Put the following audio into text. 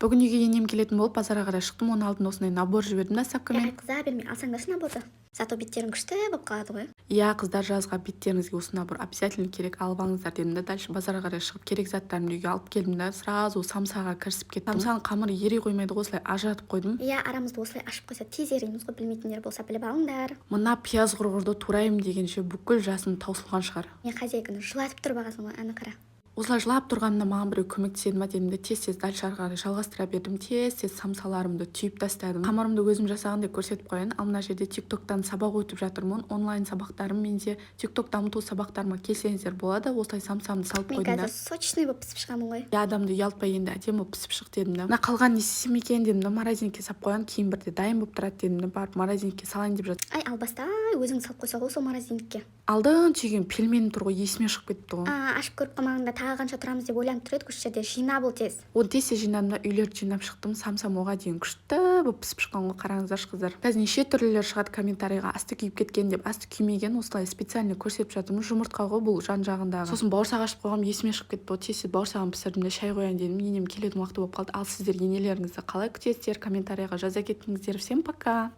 Бүгін үйге енем келетін болып, базарға қарай шықтым. Оның алдында осындай набор жібердім доставкамен. Айтқыза бермей, алсаңдаршы наборды, зато беттерің күшті болып қалады ғой. Иә, қыздар, жазға беттеріңізге осы набор обязательно керек, алып алыңыздар дедім да, дальше базарға қарай шығып, керек заттарымды үйге алып келдім да, сразу самсаға кірісіп кеттім. Самсаның қамыры ери қоймайды ғой, осылай ажыратып қойдым. Иә, арамызды осылай ашып қойса, тез ериміз ғой. Білмейтіндер болса, біліп алыңдар. Мына пияз құрғырды тураймын дегенше, бүкіл жасым таусылған шығар. Мен хозяйканы жылатып тұрып алғансың ғой, ана қара. Осылай жылап тұрғанымда маған біреу көмектеседі ма дедім де, тез тез дальше ары қарай жалғастыра бердім. Тез тез самсаларымды түйіп тастадым. Қамырымды өзім жасағандай көрсетіп қояйын. Ал мына жерде Тик Токтан сабақ өтіп жатырмын. Онлайн сабақтарым менде, Тик Ток дамыту сабақтарыма келсеңіздер болады. Осылай самсамды салып Мен қойдым да. қазір сочный болып пісіп шығамын ғой. Иә, адамды ұялтпай, енді әдемі болып пісіп шық дедім да. Мына қалғанын не істесем екен дедім да, морозильникке салып қояйын, кейін бірде дайын болып тұрады дедім да, барып морозильникке салайын деп жатыр. Ай, албастай, өзің салып қойса ғой сол морозильникке. Алдын түйген пельменім тұр ғой, есіме шығып кетіпті ғой. А, ашып көріп қалмағанда, тағы қанша тұрамыз деп ойланып тұр едік осы жерде. Жина бол тез. Оны тез тез жинадым да, үйлерді жинап шықтым. Самсам оға дейін күшті болып пісіп шыққан ғой, қараңыздаршы, қыздар. Қазір неше түрлілер шығады комментарийға, асты күйіп кеткен деп. Асты күймеген, осылай специально көрсетіп жатырмын. Жұмыртқа ғой бұл жан жағындағы. Сосын бауырсақ ашып қойғанмын, есіме шығып кетті ғой. Тез тез бауырсағын пісірдім де, шай қояйын дедім. Енем келетін уақыты болып қалды. Ал сіздер енелеріңізді қалай күтесіздер? Комментарийға жаза кетіңіздер. Всем пока!